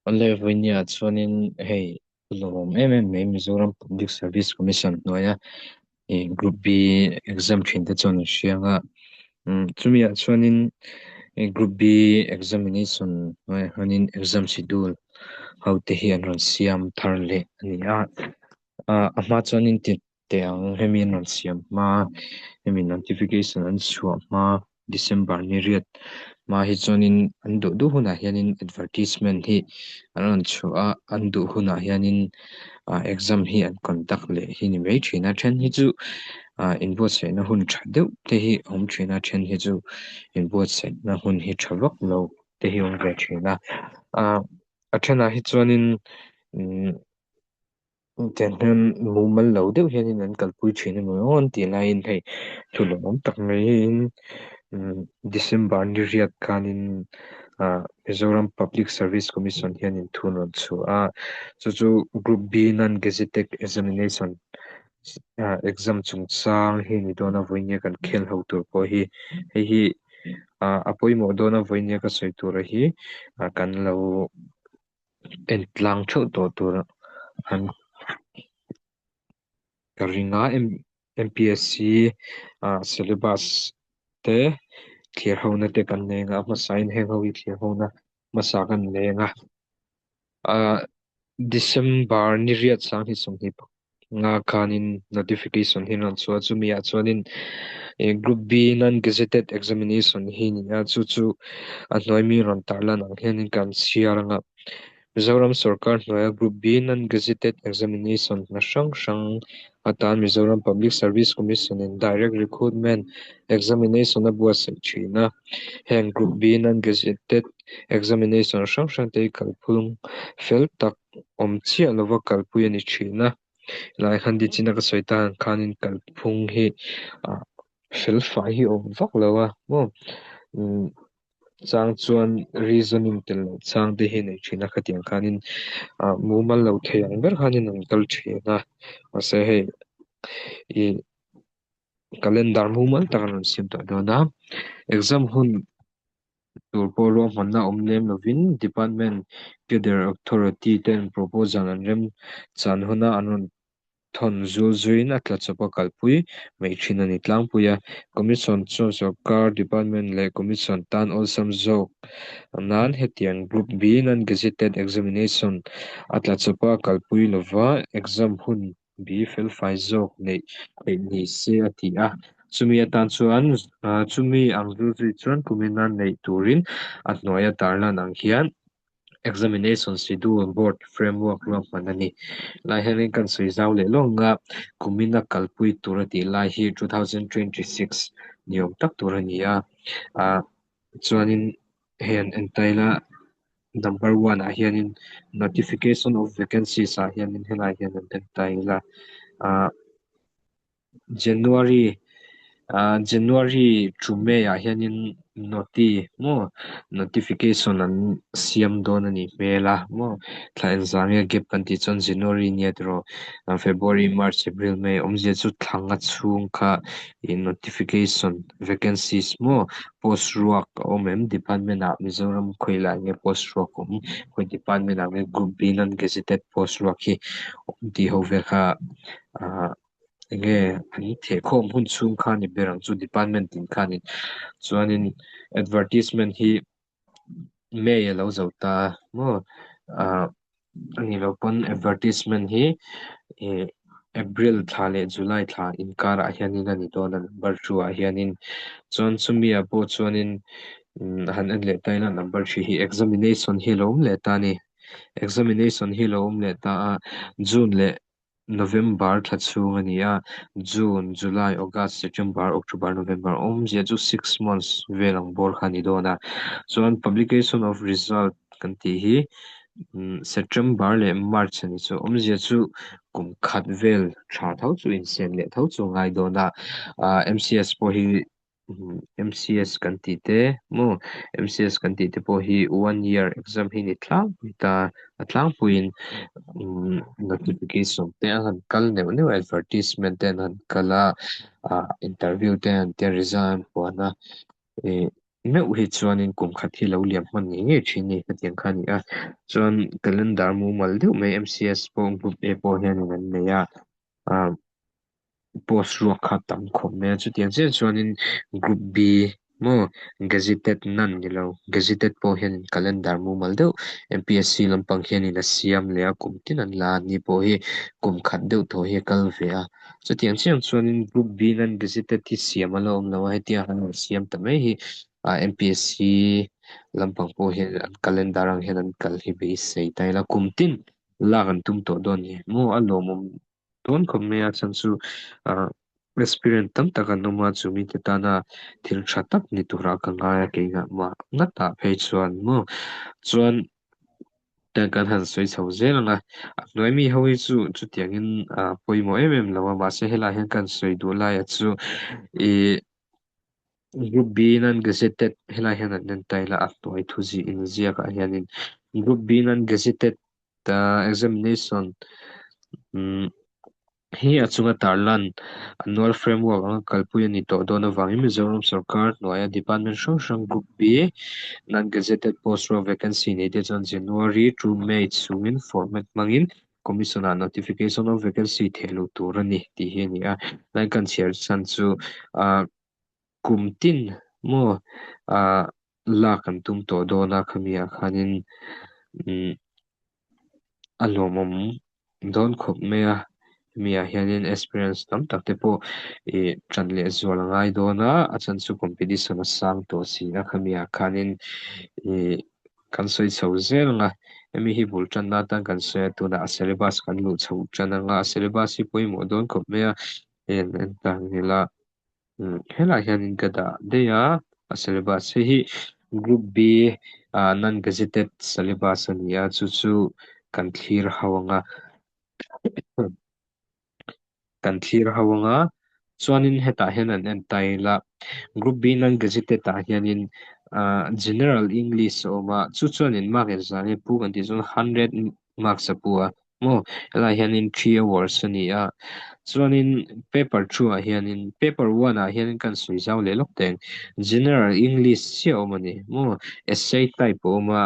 Awle vawinia chuanin hei lawmawm em em mai Mizoram Public Service Commission hnuaia ih Group B exam thin te chuan an hria ang a chumi ah chuanin Group B examination hnuaiah hianin exam schedule ho te hi an rawn siam thar leh a ni a ah a hma chuanin ti teh ang hemi an rawn siam hma hemi notification an chhuah hma December ni riat hma hi chuanin an duh duh hunah hianin advertisement hi an rawn chhuah a an duh hunah hianin ah exam hi an conduct leh hi ni mai thin a then hi chu ah inbuatsaihna hun tha deuh te hi a awm thin a then hi chu inbuatsaihna hun hi tha vak lo te hi a awm ve thin a ah a thenah hi chuanin umm. Tiang hian mumal lo deuh hianin an kalpui thin emaw aw an tih laiin hei thu lawmawm tak maiin December ni riat khanin ah Mizoram Public Service Commission hianin thu an rawn chhuah a chu chu Group B non gazetted examination ah exam chungchang hi a ni dawn a vawiin kan khel ho tur pawh hi hei hi ah a pawimawh dawn a vawiin ka sawi tur a hi ah kan lo. En tlang theuh tawh tur an ka ring a M_P_S_C ah syllabus te thlir ho na te kan nei ang a hmasa in heng ho hi thlir ho na hmasa kan nei ang a ah December ni riat sang hi 25 nga khanin notification hi an rawn chhuah a chumi ah chuanin ih group B non gazetted examination hi a ni a chu chu a hnuai mi rawn tar lan ang hianin kan chhiar ang a Mizoram sorkar hnuaia group B non gazetted examination hna hrang hrang atan Mizoram Public Service Commission in direct recruitment examination a buatsaih thin a heng group B non gazetted examination hrang hrang te hi kalphung fel tak awm chiah lova kalpui a ni thin a helai khan dichina ka sawi ta ang khanin kalphung hi ah fel fai hi a awm vak lo a maw umm chang chuan reasoning tel loh chang te hi a nei thin a khatiang khanin ah mumal lo thei ang ber khanin an kal thin a mahse hei ih calendar mumal tak an rawn siam tawh dawn a exam hun. Tur pawh ruahmanna awm lem lovin Department Cadre Authority ten proposal an rem chan huna an rawn thawn zul zuiin a tla chawp a kalpui mai thin a ni tlangpui a. Commission chuan sorkar department leh commission tan awlsam zawk nan hetiang Group B non-gazetted examination a tla chawp a kalpui lova exam hun bi felfai zawk neih theih ni se a ti a. Chumi atan chuan chumi ang zul zui chuan kumina neih turin a hnuaia tarlan ang hian Examination Schedule Board Framework ruahman a ni. Lai hianin kan sawi zau leh lawng a, kumina kalpui tur a tih lai hi 2026 ni awm tak tur a ni a. Chuanin hei an entail a. Number one ah hianin notification of vacancies ah hianin helai hian an en ta ila ah January ah January to May ah hianin noti maw notification an siam dawn a nih hmel a maw thla engzah nge gap kan tih chuan January nia tiraw February March April May awmzia chu thla nga chhung kha ih notification vacancies maw post ruak a awm em department ah Mizoram khawi lai nge post ruak awm khawi department ah nge group B non gazetted post ruak hi awm tih ho vel kha ah enge an thehkhawm hun chhung kha ni ber ang chu department tin khanin chuanin advertisement hi May a lo zo ta maw ah a nih loh pawn advertisement hi ih April thla leh July thla inkarah hianin a ni dawn a number two ah hianin chuan chumi ah pawh chuanin han en leh ta ila number three hi examination hi a lo awm leh ta a ni examination hi a lo awm leh ta a June leh November thla chhung a ni a, June, July, August, September, October, November awmzia chu six months vel ang bawr kha a ni dawn a. Chuan publication of result kan tih hi September leh March a ni chu awmzia chu kum khat vel tha tho chu insiam leh tho chu a ngai dawn a, MCS pawh hi MCS kan tih te maw MCS kan tih te pawh hi one year exam hi ni tlangpui ta a tlangpuiin notification te an han kal neuh neuh a advertisement te an han kal a ah interview te an tia result an puan a ih. Meuh hi chuanin kum khat hi lo liam hman ngei ngei thin ni hetiang kha a ni a. Chuan calendar mumal deuh mai MCS pawh group A pawh hianin an nei a, ah post ruak kha tam khawp mai a. Chutiang chiah chuanin group B maw gazetted nan ni lo gazetted pawh hianin calendar mumal deuh MPSC lampang hianin a siam leh a kum tin an la a ni pawh hi kum khat deuh thaw hi a kal ve a. Chutiang chiang chuanin Group B nan gazetted hi siam a la awm lo a, hetia han rawn siam ta mai hi MPSC lampang pawh hian an calendar ang hian an kal hi beisei ta ila kum tin lak an tum tawh dawn ni maw a lawmawm dawn khawp mai a chhan chu experience tam tak an awm a chumi te tana thil tha tak ni tura ka ngai a kei ngah mah ngatah phei chuan maw chuan Tiang kan han sawi chho zel ang a, a hnuai mi ho hi chu chutiangin a pawimawh em em lo a, mahse helaiah hian kan sawi duh laia chu ih Group B nan gazetted helaiah hian an en ta ila a hnuai thu zih inziakah hianin Group B nan gazetted examination umm Hi a chunga tarlan annual framework anga kalpui a ni tawh dawn avangin Mizoram sorkar hnuaia department hrang hrang Group B non-gazetted post ruak vacancy nei te chuan January to May chhungin format hmangin Commission ah notification of vacancy theh luh tur a ni tih hi a ni a. Line kan chhiar chhan chu ah kum tin maw ah lak an tum tawh dawn a khami ah khanin umm a lawmawm dawn khawp mai a hemi ah hianin experience tam tak te pawh ih ṭan leh zual a ngai dawn a a chhan chu competition a sang tawh si a khami ah khanin ih kan sawi chho zel ang a hemi hi bul ṭanna atan kan sawi a tunah a syllabus kan luh chho ṭan ang a a syllabus hi pawimawh dawn khawp mai a hei an en ta ang ila. Helaiah hianin ka dah daih a, a syllabus hei hi group B ah non gazetted syllabus a ni a chu chu kan thlir ho ang a kan thlir ho ang a chuanin hetah hian an en ta ila group B non gazetted ah hianin ah general english a awm a chu chuanin mark engzah nge pu kan tih chuan hundred marks a pu a maw helaiah hianin 3 hours a ni a chuanin paper 2 ah hianin paper 1 ah hianin kan sawi zau leh lawk teng general english chiah a awm a ni maw essay type a awm a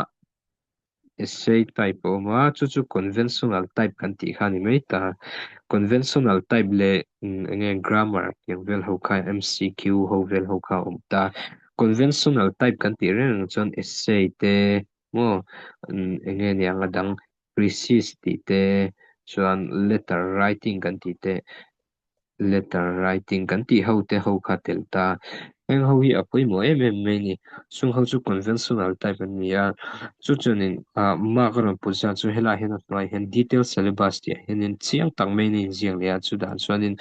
essay type a awm a chu chu conventional type kan tih kha a ni mai ta conventional type leh eng nge grammar tiang vel ho kha M_C_Q ho vel ho kha a awm ta conventional type kan tih reng reng chuan essay te Maw eng nge niang a dang precis tih te chuan letter writing kan tih te letter writing kan tih ho te ho kha tel ta heng ho hi a pawimawh em em mai a ni chung ho chu conventional type an ni a chu chuanin ah mark a rawn put zat chu helaiah hian a hnuaiah hian detail syllabus tih ah hianin chiang tak maiin a inziak leh a chutah chuanin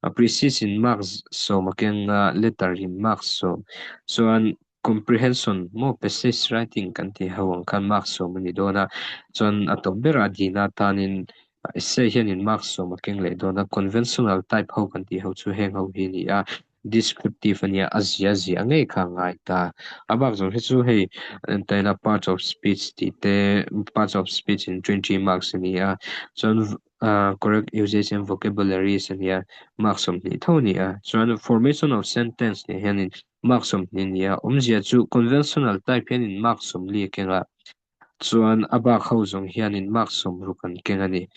a precis in mark sawm a keng a letter in mark 10 chuan Comprehension maw passage writing kan tih ho ang khan mark 10 a ni dawn a, chuan a tawp berah dina tanin essay hianin mark 10 a keng leh dawn a, conventional type ho kan tih ho chu heng ho hi a ni a, descriptive a nia, a zia zia ngei kha a ngai ta. A bak zawng hi chu hei an entaina parts of speech tih te parts of speech in 20 marks a ni a, chuan correct usage and vocabularies a nia, mark 20 tho a ni a, chuan formation of sentence nih hianin Mark 20 nia awmzia chu conventional type hianin mark 40 a keng a, chuan a bak ho zawng hianin mark 60 an keng a ni.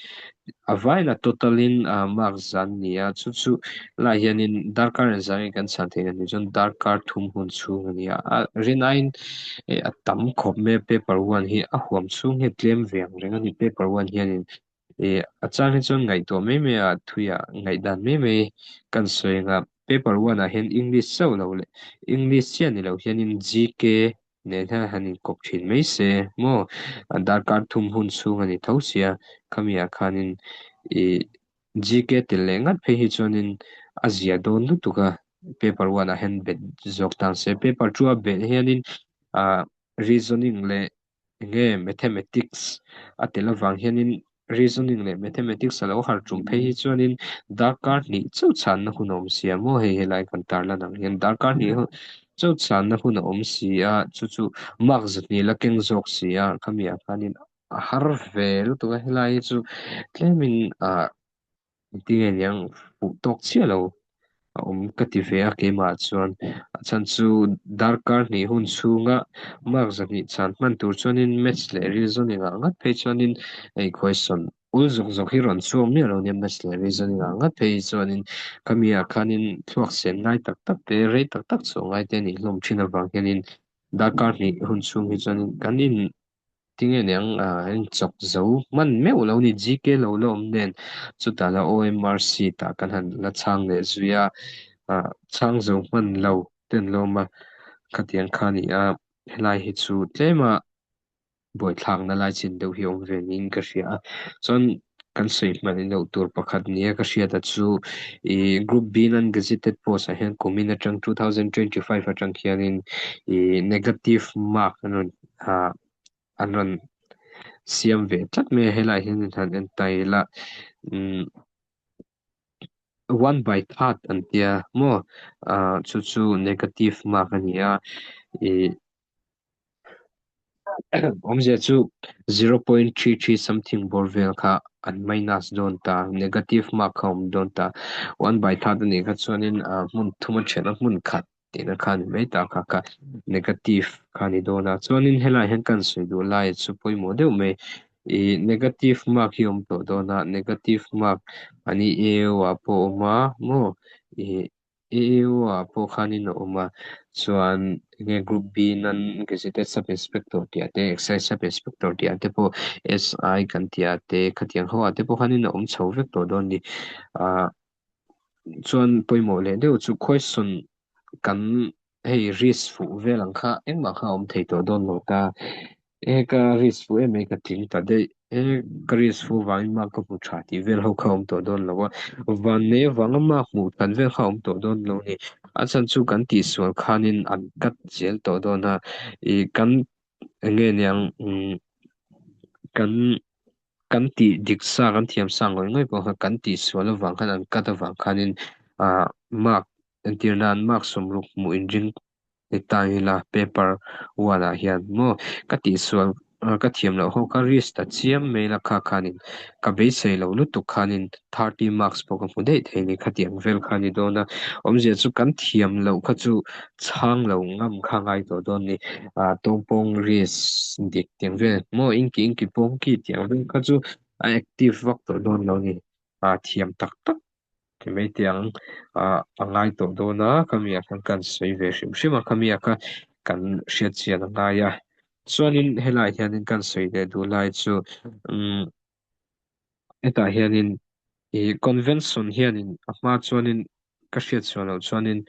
A vaina total in mark 100 ni a, chu chu lai hianin darkar engzah nge kan chhan theih a ni chuan darkar thum hun chhung a ni a, a rinaiin a tam khawp mai a paper one hi a huam chhung hi a tlem ve ang reng a ni paper one hianin Ih a chang hi chuan ngaihtuah mai mai a thuiah ngaihdan mai mai kan sawi ang a paper one ah hian English chauh lo leh English chiah ni lo hianin GK nen hian han inkawp thin mai se maw darkar thum hun chhung a ni tho sia khami ah khanin ih GK tel leh ngat phei hi chuanin a zia dawn lutuk a paper one ah hian bet zawk tan se paper two a bet hianin ah reasoning leh Enge mathematics a tel avang hianin reasoning leh mathematics a lo har tum phei hi chuanin darkar hnih chauh chhanna hun a awm si a maw hei helai kan tarlan ang hian darkar hnih chauh chhanna hun a awm si a chu chu mark 200 la keng zawk si a khami ah khanin a har ve lutuk a helai hi chu tlemin ah engtin nge niang fuh tawk chiah lo. a awm ka ti ve a keimah chuan a chhan chu darkar hnih hun chhunga mark 200 chhan hman tur chuanin maths leh reasoning ah ngat phei chuanin hei question ul zawk zawk hi rawn chhuak miah lo nia maths leh reasoning ah ngat phei chuanin khami ah khanin thluak sen ngai tak tak te rei tak tak chhuah ngai te a nih hlawm thin avang hianin darkar hnih hun chhung hi chuanin kan in Tinge niang an chawk zo hman meuh lo ni GK lo la awm nen chutah la OMR sheet ah kan han la chhang leh zui a chhang zo hman lo te an lo awm a khatiang kha a ni a helai hi chu tlem a buaithlakna lai chin deuh hi a awm ve niin ka hria a chuan kan sawi hman loh tur pakhat nia ka hriat a chu ih group B non gazetted post ah hian kumin atang 2025 atang khianin ih negative mark an rawn ah an rawn siam ve tlat mai a helaiah hian han en ta ila umm one by third an tia maw ah chu chu negative mark a ni a ih awmzia chu 0.33 something bawr vel kha an minus dawn ta negative mark kha a awm dawn ta one by third a nih kha chuanin ah hmun thum a then a hmun khat tihna kha a ni mai ta kha kha negative kha a ni dawn a chuanin helaiah hian kan sawi duh lai chu pawimawh deuh mai ih negative mark hi a awm tawh dawn a negative mark a ni eu ah pawh a awm a maw ih eu ah pawh khanin a awm a chuan enge group B non gazetted sub inspector tih ah te excise sub inspector tih ah te pawh SI kan tih ah te khatiang ho ah te pawh khanin a awm chho vek tawh dawn a ni ah. Chuan pawimawh leh deuh chu question kan hei risk fuh vel ang kha engmah kha a awm thei tawh dawn lo ta. E ka risk fuh em mai ka tling ta daih. E ka risk fuh vangin mark ka hmu tha tih vel ho kha a awm tawh dawn lo a. Vannei avanga mark hmuh tan vel kha a awm tawh dawn lo a ni. A chhan chu kan tihsual khanin an cut zel tawh dawn a. Ih kan eng nge niang umm kan Kan tih dik sa kan thiam sa ngawih ngawih pawh kha kan tih sual avang khan an cut avang khanin ah mark entir nan mark 60 hmuh inring ni ta ila paper one ah hian maw ka tih sual ka thiam loh ho kha risk ta chiam mai la kha khanin ka beisei lo lutuk khanin 30 marks pawh ka hmu daih thei ni khatiang vel kha a ni dawn a awmzia chu kan thiam loh kha chu chhang lo ngam kha ngai tawh dawn ni ah tawngpawng risk dik tiang vel maw inki inki pawng ki tiang vel kha chu a active vak tawh dawn lo ni ah thiam tak tak ti mai tiang ah a ngai tawh dawn a khami ah khan kan sawi ve hrim hrim a khami ah kha kan hriat chian a ngai a chuanin helaiah hianin kan sawi leh duh lai chu umm Hetah hianin ih convention hianin a hma chuanin ka hriat chhuah loh chuanin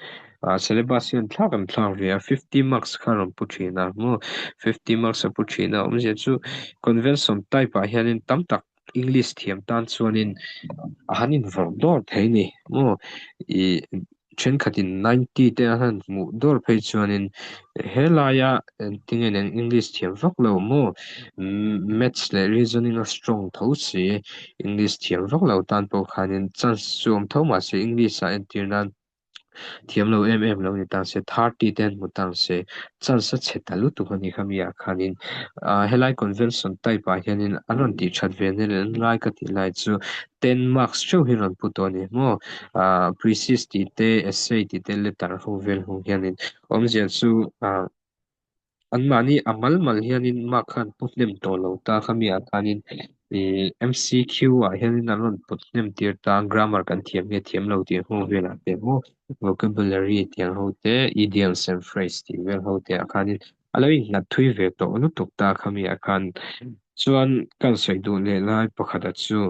ah syllabus hian thlak an thlak ve a 50 marks kha a rawn pu thin a maw 50 marks a pu thin a awmzia chu convention type ah hianin tam tak English thiam tan chuanin a han invawrh dawr thei a ni maw ih thenkhatin 90 te a han hmuh dawr phei chuanin helaia engtinge nen English thiam vak lo maw maths leh reasoning a strong tho si English thiam vak lo tan pawh khanin chance chu awm tho mahse English ah entir nan thiam lo em em lo ni ta se 30 te an hmu ta ang se chance a chhe ta lutuk a ni khami ah khanin ah helai convention type ah hianin an rawn tih that ve na leh lai ka tih lai chu 10 marks theuh hi rawn pu tawh a ni maw ah precis tih te essay tih te letter ho vel ho hianin awmzia chu ah anmahni a mal mal hianin mark kha an pu hnem tawh lo ta khami ah khanin ih MCQ ah hianin an rawn put hnem tir ta grammar kan thiam nge thiam lo tih ho velah te maw vocabulary tiang ho te idioms and phrase tih vel ho te ah khanin a lo innghat thui ve tawh lutuk ta khami ah khan chuan kan sawi duh leh lai pakhat ah chu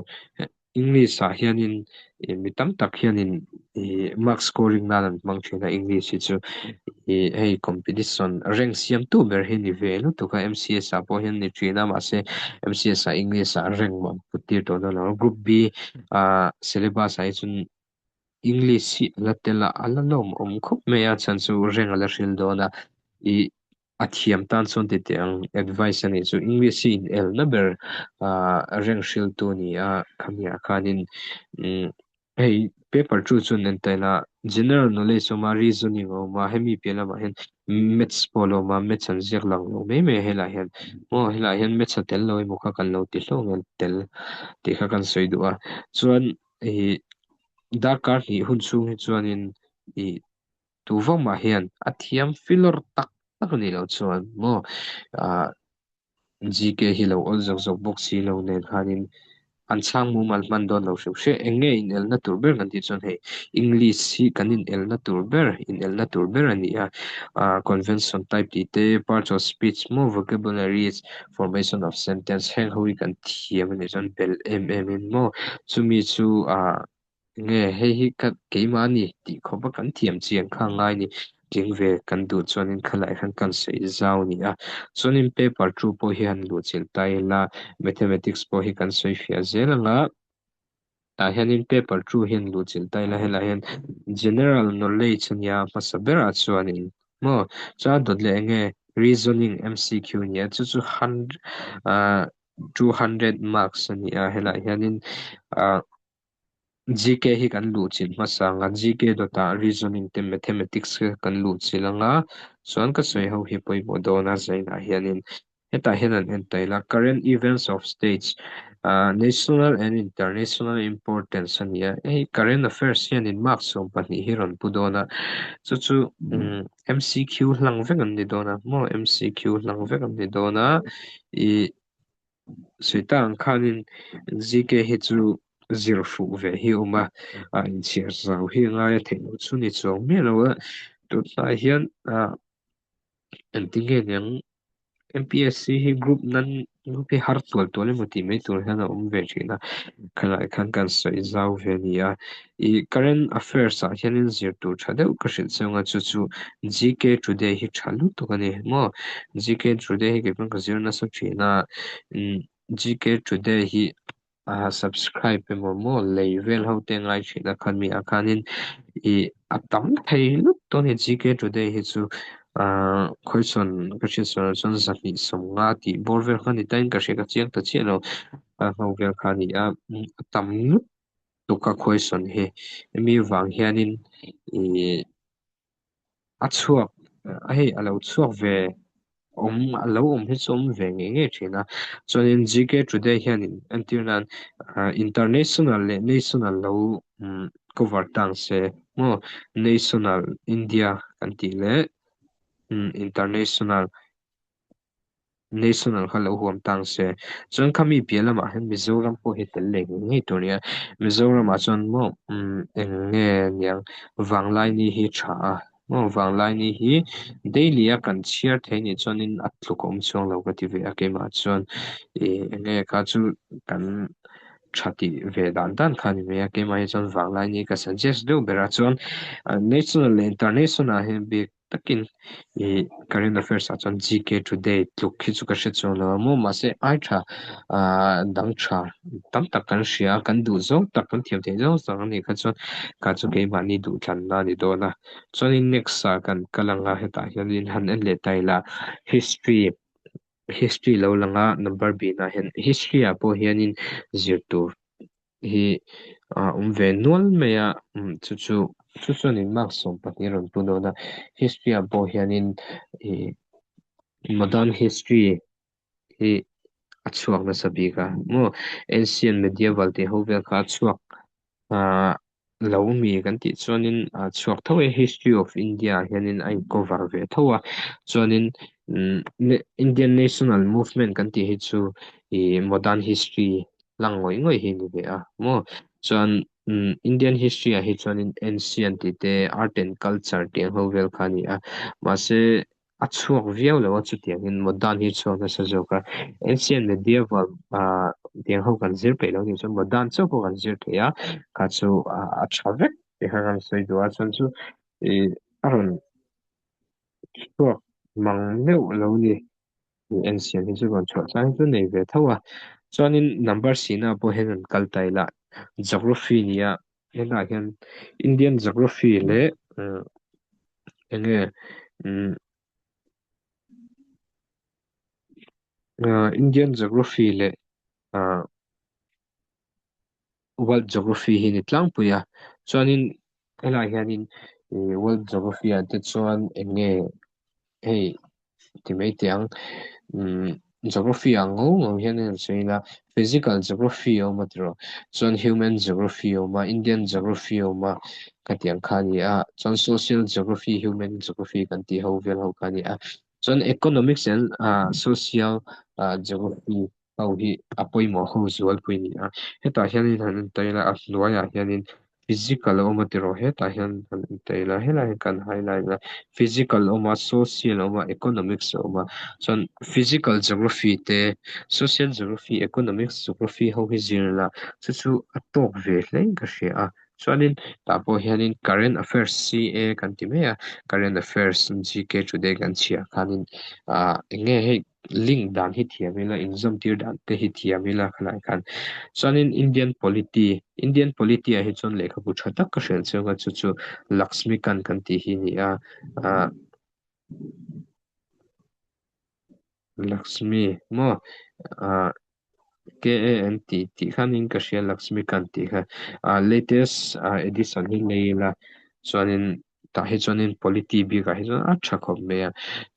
English ah hianin ih mi tam tak hianin ih mark scoring nan an hmang thin a English hi chu ih hei competition rank siam tu ber hi ni ve lutuk a MCS ah pawh hian ni thin a mahse MCS ah English ah rank an put tir tawh dawn lo group B ah syllabus ah hi chuan English hi a la tel a a la lawm awm khawp mai a chhan chu rank a la hril dawn a ih a thiam tan chuan ti teh ang advice a nih chu English hi in elna ber ah rank hriltu a ni a khami ah khanin umm hei paper two chuan an tel a general knowledge a awm a reasoning a awm a hemi piah lamah hian maths pawh a lo awm a maths an ziak lang lo mai mai a helaiah hian maw helaiah hian maths a tel lo emaw kha kan lo ti hlauh ang tel tih kha kan sawi duh a chuan ih darkar hnih hun chhung hi chuanin. Ih tu vak mah hian a thiam filawr tak tak a nih loh chuan maw ah GK hi lo awl zawk zawk bawk si lo nen khanin an chhang mumal hman dawn lo hriau hriau. Eng nge inelna tur ber kan tih chuan hei English hi kan inelna tur ber inelna tur ber a ni a. Ah convention type tih te parts of speech maw vocabularies formation of sentence heng ho hi kan thiam a nih chuan bel em em in maw chumi chu ah Nge hei hi ka keimah a ni tih khawpa kan thiam chiang kha ngai ni. Tling ve kan duh chuanin khalai khan kan sawi zau a ni a. Chuanin paper two pawh hi han luhchilh ta ila, mathematics pawh hi kan sawi fiah zel ang a. Tah hianin paper two hi han luhchilh ta ila, helai hian general knowledge a nia hmasa berah chuanin maw chuan a dawt leh eng nge reasoning MCQ a nia chu chu ah 200 marks a ni a helai hianin ah GK hi kan luhchilh hmasa ang a, GK dawtah reasoning te mathematics te kan luhchilh ang a, chuan ka sawi ho hi pawimawh dawn a zainah hianin hetah hian an en tail a, current events of states ah national and international importance a ni a, hei current affairs hianin mark 12 hi rawn pu dawn a, chu chu umm MCQ hlang vek an ni dawn a maw MCQ hlang vek an ni dawn a ih. Sawi tak ang khanin GK hi chu zir fuh ve hi a awm a, a inchhiar zau hi a ngai a theih loh chu ni chuang miah lo a, tunlai hian ah engtin nge niang MPSC hi group nan group hi har tual tual emaw tih mai tur hian a awm ve thin a, khalai khan kan sawi zau ve a ni a, ih current affairs ah hianin zir tur tha deuh ka hrilh cheu ang a chu chu GK today hi tha lutuk a ni maw GK today hi keipawn ka zir nasa thin a umm GK today hi ah subscribe emaw maw lei vel ho te ngai thin a khan mi ah khanin ih a tam thei lutuk a ni GK today hi chu ah khawisawn ka hriat sual chuan 250 tih bawr vel kha ni ta in ka hria ka chiang ta chiah lo a ho vel kha a ni a a tam lutuk. Tuka khawisawn hi hemi vang hianin ih a chhuak hei a lo chhuak ve awm a lo awm hi chu awm ve ngei ngei thin a chuanin GK today hianin entir nan ah international leh national lo umm cover tang se maw national India kan tih leh umm international. National kha lo huam tang se. Chuan khami piah lamah hian Mizoram pawh hi tel leh ngei ngei tur a nia. Mizoramah chuan maw umm eng nge niang Vanglaini hi tha a maw Vanglaini hi daily a kan chhiar thei nih chuanin a tluk a awm chuang lo ka ti ve a keimah chuan ih eng nge kha chu kan tha tih ve dan dan kha a ni mai a keimah hi chuan Vanglaini ka suggest deuh ber a chuan national leh international ah hian bik takin ih current affairs ah chuan GK today tluk hi chu ka hre chuang lo a maw mahse ai tha ah dang tha tam tak kan hria a kan duh zawng tak kan thiam theih zawng zawng a nih kha chuan kha chu keimahni duh thlanna a ni dawn a chuanin next ah kan kal ang a hetah hianin han en leh ta ila history history lo lang a number bin ah hian history ah pawh hianin zir tur hi a awm ve nual mai a umm chu chu chu chuanin mark 12 a rawn pu dawn a history ah pawh hianin ih modern history hi a chhuak nasa bik a maw ancient medieval tih ho vel kha a chhuak ahh lo mi kan tih chuanin a chhuak tho e history of India ah hianin a in cover ve tho a chuanin umm Indian national movement kan tih hi chu ih modern history lang ngawih ngawih hi a ni ve a maw chuan umm Indian history ah hi chuanin ancient tih te art and culture tih ang ho vel kha a ni a mahse a chhuak viau lo a chutiangin modern hi a chhuak nasa zawk a ancient medieval ah tiang ho kan zir peih lo nih chuan modern chauh pawh kan zir thei a kha chu a tha vek tih kha kan sawi duh a chuan chu ih a rawn chhuak mang meuh lo ni. Ancient hi chu rawn chhuah chang chu nei ve tho a chuanin number sina pawh hian an kal ta ila geography nia hetah hian Indian geography leh eng nge umm Indian geography leh ah world geography hi ni tlangpui a chuanin helaiah hianin ih world geography ah te chuan eng nge hei ti mai teh ang umm geography ang ngau ngau hian a sawi ila physical geography a awm a tiraw chuan human geography a awm a Indian geography a awm a. Khatiang kha a ni a, chuan social geography, human geography kan tih ho vel ho kha a ni a. Chuan economics and social geography ho hi a pawimawh ho zualpui a ni a. Hetah hianin han en ta ila a hnuaiah hianin physical a awm a tiraw hetah hian han en ta ila helai hi kan highlight a physical a awm a social a awm a economics a awm a chuan physical geography te social geography economics geography ho hi zir la chu chu a tawk ve hle in ka hria a chuanin tah pawh hianin current affairs C_A kan ti mai a current affairs G_K today kan chhiar khanin ah eng nge hei link dan hi thiam ila inzawm tir dan te hi thiam ila khalai khan chuanin Indian polity Indian polity ah hi chuan lehkhabu tha tak ka hrilh cheu a chu chu Laxmikant kan tih hi a ni a ah Laxmi maw ah K_A_N_T tih khanin ka hria Laxmikant tih kha ah latest ah edition hi nei ila chuanin tah hi chuanin polity bikah hi chuan a tha khawp mai a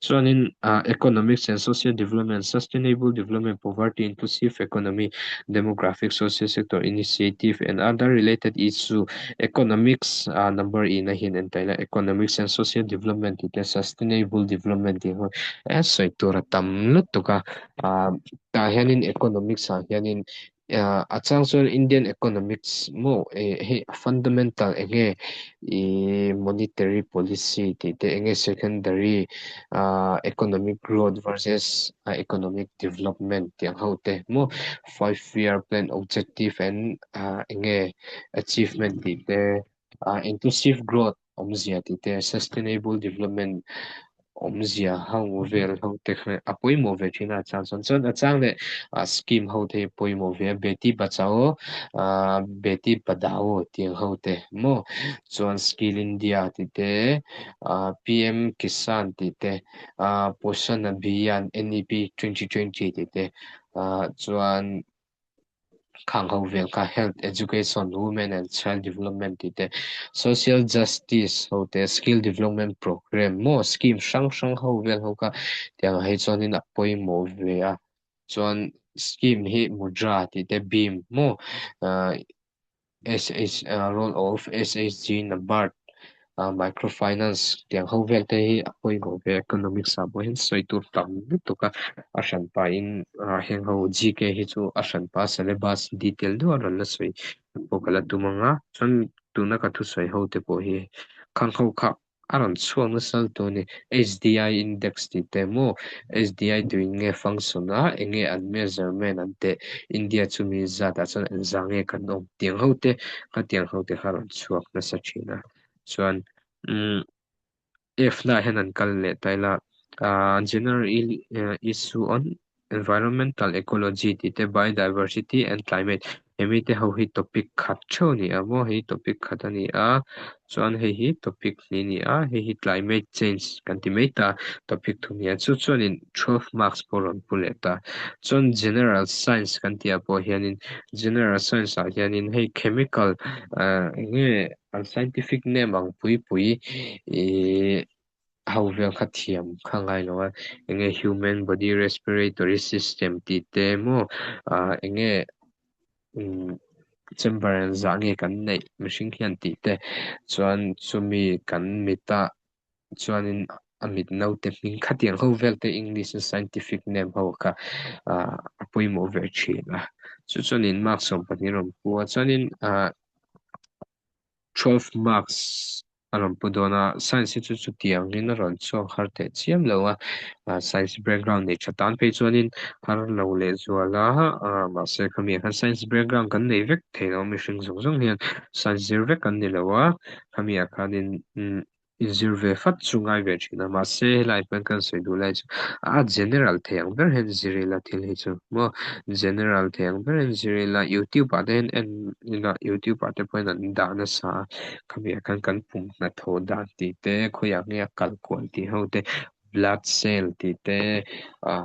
chuanin ah economics and social development sustainable development poverty inclusive economy demographic social sector initiative and other related issue economics ah number in a hian en ta ila economics and social development tih te sustainable development tih ho e sawi tur a tam lutuk a ah tah hianin economics ah hianin ah a chang chuan Indian economics maw eh hei a fundamental eng nge ih monetary policy tih te eng nge secondary ah economic growth versus economic development tih ang ho te maw five year plan objective and ah eng nge achievement tih te ah inclusive growth awmzia tih te sustainable development awmzia ho vel ho te kha a pawimawh ve thin a chang chuan chuan a chang leh ah scheme ho te hi pawimawh ve a Beti Bachao ah Beti Padhao tih ang ho te maw chuan skill India tih te ah P_M Kisan tih te ah Poshan Abhiyaan N_E_P 2020 tih te ah chuan. Khang ho vel kha health, education, women and child development tih te, social justice ho te, skill development program maw scheme hrang hrang ho vel ho kha tiang ah hi chuanin a pawimawh ve a, chuan scheme hi mudra tih te bhim maw ahh S_H role of S_H_G NABARD micro finance tiang ho vel te hi a pawimawh ve economics ah pawh hian sawi tur tam lutuk a a hran pahin heng ho G_K hi chu a hran pa syllabus detail deuh a rawn la sawi pawh ka la tum ang a chuan tuna ka thusawi ho te pawh hi khang ho kha A rawn chhuak nasa lutuk a ni. HDI index tih te maw? HDI tuin nge function a, eng nge an measurement an teh, India chu mi zatah chuan eng zah nge kan awm tiang ho te, khatiang ho te kha a rawn chhuak nasa thin a. Chuan umm F na ah hian an kal leh ta ila, ah general issue on Environmental ecology tih te, biodiversity and climate hemi te ho hi topic khat theuh a ni a maw hei topic khat a ni a chuan hei hi topic hnih a ni a hei hi climate change kan ti mai ta topic thum hi a chu chuanin 12 marks pawh a rawn pu leh ta chuan general science kan tih ah pawh hianin general science ah hianin hei chemical ah eng nge an scientific name ang pui pui ihh. Ho vel kha thiam kha ngai lo a, eng nge human body respiratory system tih te maw ah eng nge umm chamber an zah nge kan neih mihring hian tih te chuan chumi kan mit ah chuanin a mit naute hming khatiang ho vel te english a scientific name ho kha ah a pawimawh ve thin a chu chuanin mark 12 a rawn pu a chuanin ah. 12 marks a rawn pu dawn a, science hi chu chutiangin a rawn chhuak har teh chiam lo a, science background nei tha tan phei chuanin har lo leh zual a, mahse khami ah khan science background kan nei vek thei lo mihring zawng zawng hian science zir vek an ni lo a, khami ah khanin Inzir ve fat chu ngai ve thin a, mahse helai hian kan sawi duh lai chu a general thei ang ber hian zir ila thil hi chu maw general thei ang ber hian zir ila youtube ah te hian en ila youtube ah te pawh hian an dah nasa a khami ah khan kan pum hnathawh dan tih te khawiah nge a kal kual tih ho te blood cell tih te ah.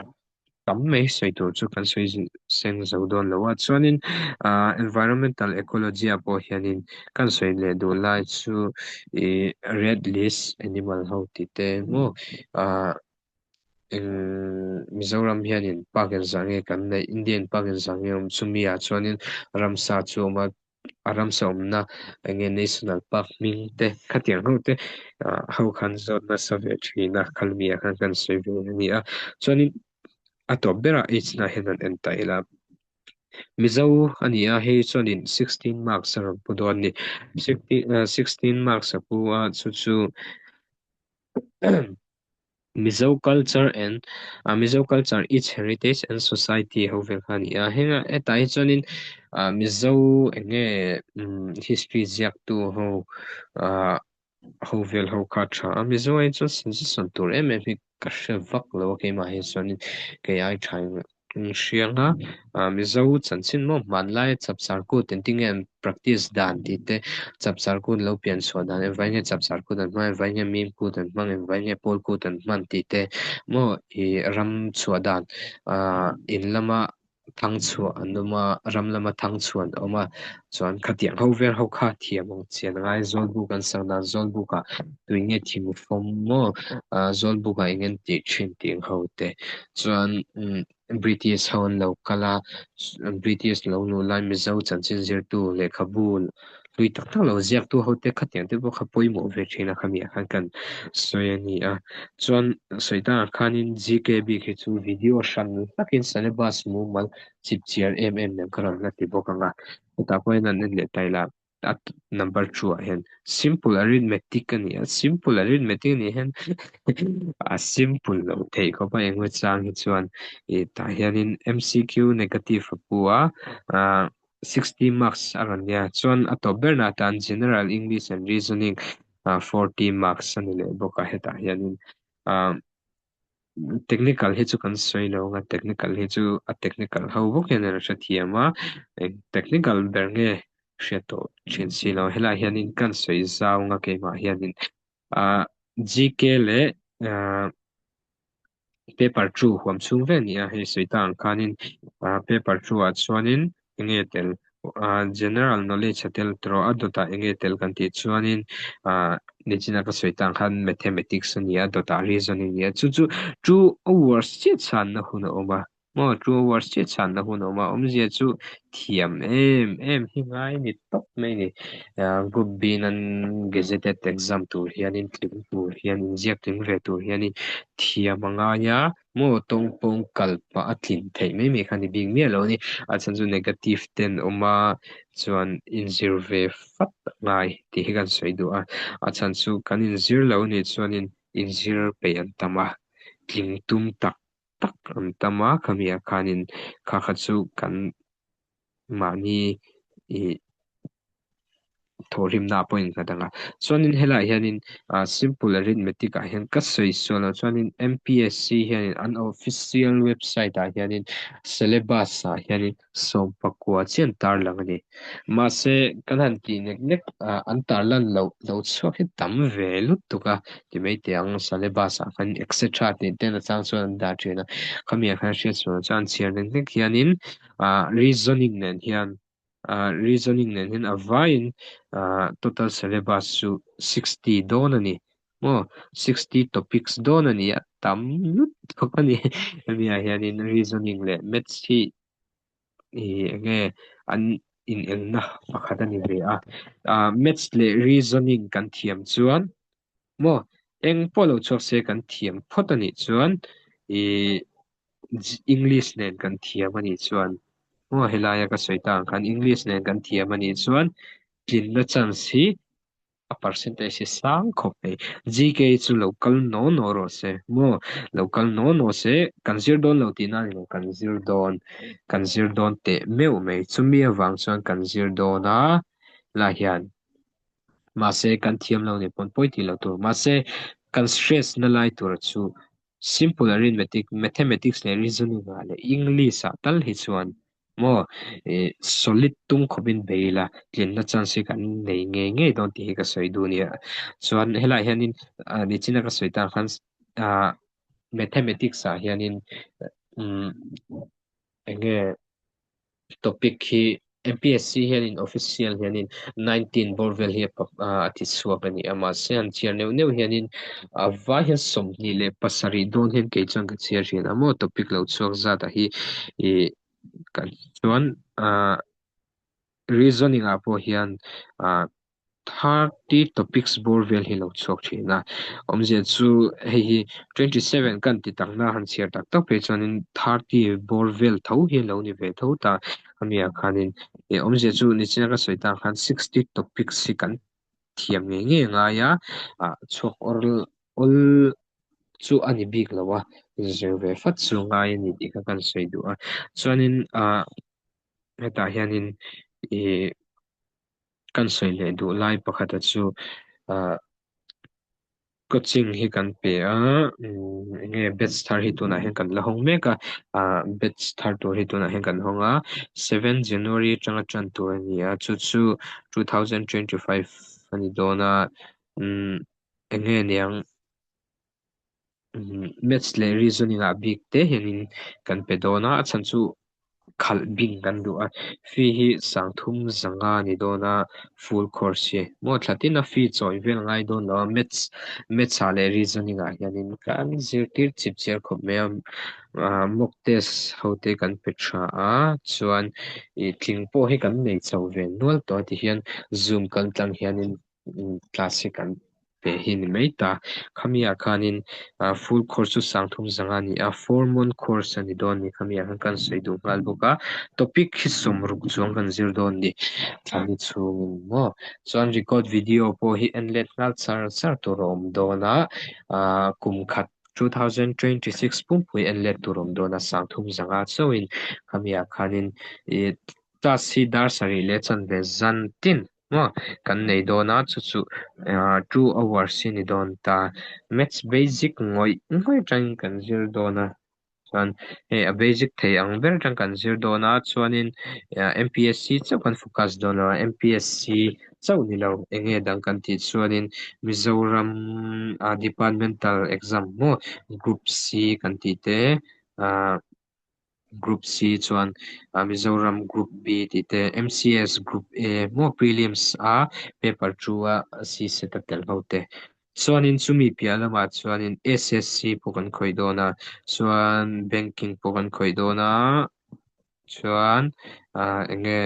Tam mai sawi tur chu kan sawi seng zo dawn lo a, chuanin ah environmental ecology ah pawh hianin kan sawi leh duh lai chu ih red list animal ho tih te maw ah eng Mizoram hianin park engzah nge kan neih Indian park engzah nge awm chumi ah chuanin ramsa chu a awm a. A ramsa awmna eng nge National Park hming te khatiang ho te ho khan zawt nasa ve thin a, khalmi ah khan kan sawi ve a ni a. Chuanin a tawp berah H na hian an en ta ila. Mizo a ni a, hei chuanin 16 marks a rawn pu dawn a ni. 16 marks a pu a, chu chu Mizo culture and Mizo culture its heritage and society ho vel kha a ni a, heng hetah hi chuanin ah Mizo eng nge umm history ziaktu ho ah ho vel ho kha a tha a, Mizo ah hi chuan suggestion tur em em hi ka hre vak lo a keimah hi chuanin kei ai tha in Hriang a, Mizo chanchin maw hmanlai chapchar kut engtin nge an practice dan tih te, chapchar kut lo pian chhuah dan engvai nge chapchar kut an hmang, engvai nge mim kut an hmang, engvai nge pawl kut an hman tih te maw ih ram chhuah dan ah in lama thang chhuah an awm a, ram lama thang chhuah an awm a, chuan khatiang ho vel ho kha thiam ang chian a ngai, Zawlbuk an sak dan Zawlbuk ah tui nge thing fawm maw ah Zawlbuk ah eng nge an tih thin tih ang ho te. Chuan British ho an lo kal a, British lo luh lai Mizo chanchin zirtu lehkhabu hlui tak tak lo ziaktu ho te khatiang te pawh kha pawimawh ve thin a khami ah khan kan sawi a ni a. Chuan sawi takah khanin GK bik hi chu video hran hlakin syllabus mumal chip chiar em em nen kha rawn la ti bawk ang a, hetah pawh hian an en leh ta ila. A number 2 ah hian simple arithmetic a ni a, simple arithmetic a nih hian a simple loh theih khawp a engemaw chang hi chuan ih tah hianin MCQ negative a pu a ah 60 marks a rawn nia chuan a tawp ber nah tan general English and reasoning ah 40 marks a ni leh bawk a hetah hianin ah. Technical hi chu kan sawi lo ang a, technical hi chu a technical ho bawk hian an hrethiam a, eng technical ber nge hriat tawh thin si lo. Helaiah hianin kan sawi zau ang a keimah hianin ah GK leh ah paper 2 huam chhung vel a ni a, hei sawi ta ang khanin ah paper 2 ah chuanin enge tel ah general knowledge a tel tawh a dawtah enge tel kan tih chuanin ah nichina ka sawi tang khan mathematics a ni a dawtah reasoning a ni a chu chu two hours chiah chhanna hun a awm a maw two hours chiah chhanna hun a awm a awmzia chu thiam em em hi ngai ni tawp mai a ni ah group B nan gazetted exam tur hianin tling tur hian inziak tling ve tur hianin thiam a ngai a. Maw tawngpawng kal pah a tlin theih mai mai kha ni bik miah lo a ni. A chhan chu negative te an awm a, chuan inzir ve fat a ngai tih hi kan sawi duh a. A chhan chu kan inzir lo nih chuanin inzir peih an tam a, tling tum tak tak an tam a, khami ah khanin kha kha chu kan mahni ih thawhrimna ah pawh innghat ang a. Chuanin helaiah hianin ah simple arithmetic ah hian ka sawi sual loh chuanin M_P_S_C hianin an official website ah hianin syllabus ah hianin sawmpakua chiah an tarlang a ni. Mahse kan han tih nek nek ah an tarlan loh lo chhuak hi tam ve lutuk a ti mai teh ang syllabus ah khan etc tih te a chang chuan an dah thin a khami ah khan hriat sual chuan an chhiar nek nek hianin ah reasoning nen hian ah reasoning nen hian a vaiin ah total syllabus chu 60 dawn a ni maw 60 topics dawn a ni a tam lutuk a ni hemi ah hianin reasoning leh maths hi ih eng nge an inelna pakhat a ni ve a ah maths leh reasoning kan thiam chuan maw eng pawh lo chhuak se kan thiam phawt a nih chuan ih English nen kan thiam a nih chuan maw helaia ka sawi ta ang khan English nen kan thiam a nih chuan tlinna chance hi a percentage hi sang khawp mai. GK chu lo kal naw naw rawh se maw lo kal naw naw se kan zir dawn lo tihna a ni lo kan zir dawn kan zir dawn teh meuh mai chumi avang chuan kan zir dawn a lah hian mahse kan thiam lo nih pawn pawi tih loh tur mahse kan stress na lai tur chu Simple arithmetic, mathematics leh reasoning ah leh English ah tal hi chuan maw ih solid tum khawpin bei ila tlinna chance hi kan nei ngei ngei dawn tih hi ka sawi duh a nia. Chuan helaiah hianin ah nichina ka sawi tan khan ah mathematics ah hianin umm eng nge Topic hi MPSC hianin official hianin 19 bawr vel hi a ti chhuak a ni a, mahse han chhiar neuh neuh hianin a vai hian 27 dawn hian kei chuan ka chhiar thin a maw topic lo chhuak zat ah hi ih kan chuan ah. Reasoning ah pawh hian ah 30 topics bawr vel hi lo chhuak thin a, awmzia chu hei hi 27 kan ti takna han chhiar tak tak phei chuanin 30 bawr vel tho hi a lo ni ve tho ta ami ah khanin ih awmzia chu nichina ka sawi tak khan 60 topics hi kan thiam ngei ngei a ngai a, ah chhuak awr awl chu a ni bik lo a, zir ve fat chu ngai a ni tih kha kan sawi duh a, chuanin ah hetah hianin ih kan sawi leh duh lai pakhata chu ah coaching hi kan pe a umm eng nge batch thar hi tunah hian kan la hawng mek a ah batch thar tur hi tunah hian kan hawng a seven January atanga tan tur a ni a chu chu 2025 a ni dawn a umm eng nge niang. Maths leh reasoning ah bik te hianin kan pe dawn a, a chhan chu khalh bing kan duh a, fee hi sangthum zanga a ni dawn a, full course hi maw thla tin a fee chawi vel ngai dawn lo a, maths maths ah leh reasoning ah hianin kan zirtir chip chiar khawp mai a, ah mock test ho te kan pe tha a, chuan ih tling pawh hi kan nei chho ve nual tawh a ti hian zoom kal tlang hianin class hi kan pe hi ni mai ta. Khami ah khanin full course chu sangthum zanga a ni a, four month course a ni dawn a ni. Khami ah khan kan sawi duh nghal bawk a, topic hi sawmruk chuang kan zir dawn a ni thlani chhungin maw. Chuan record video pawh hi en let nghal char char tur a awm dawn a, ah kum khat 2026 pumpui en let tur a awm dawn a sangthum zanga chauhin khami ah khanin ih class hi dar sarih leh chanve zan tin. Maw kan nei dawn a, chu chu 2 hours hi ni dawn ta. Maths basic ngawih ngawih atangin kan zir dawn a, chuan hei a basic thei ang ber atang kan zir dawn a, chuanin MPSC chauh kan focus dawn lo a, MPSC chauh ni lo eng nge dang kan tih chuanin Mizoram departmental exam maw group C kan tih te ah. Group C chuan Mizoram Group B tih te, MCS Group A maw prelims a paper 2 a C set a tel ho te. Chuanin chumi piah lamah chuanin SSC pawh kan khawih dawn a, chuan banking pawh kan khawih dawn a, chuan eng nge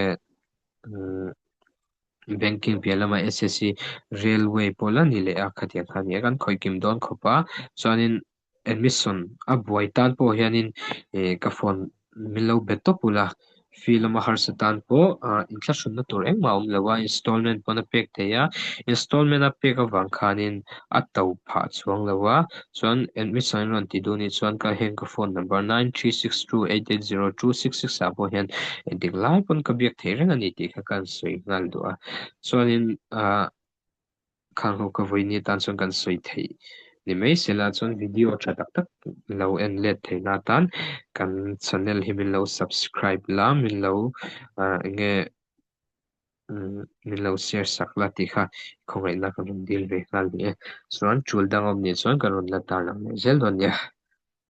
Banking piah lama SSC Railway pawh la ni leh a, khatiang kha a ni a, kan khawih kim dawn khawp a, chuanin admission a buai tan pawh hianin ih ka phone min lo be tawp ula, fee lama harsa tan pawh ah inthlahrunna tur engmah a awm lo a, installment pawn a pek thei a, installment a pek avang khanin a to phah chuang lo a, chuan admission an rawn ti duh anih chuan ka heng ka phone number 9362880266 ah pawh hian engtik lai pawn ka biak thei reng a ni tih kha ka han sawi nghal duh a, chuanin ah khang ho ka vawiin atan chuan kan sawi theih ni mai sela chuan video tha tak tak lo en let theihna atan kan channel hi min lo subscribe la min lo ah eng nge Min lo share sak la tih kha khawngaihna ka rawn dil ve nghal ni e. Chuan tul dang awm nih chuan ka rawn la tar lang leh zel dawn nia.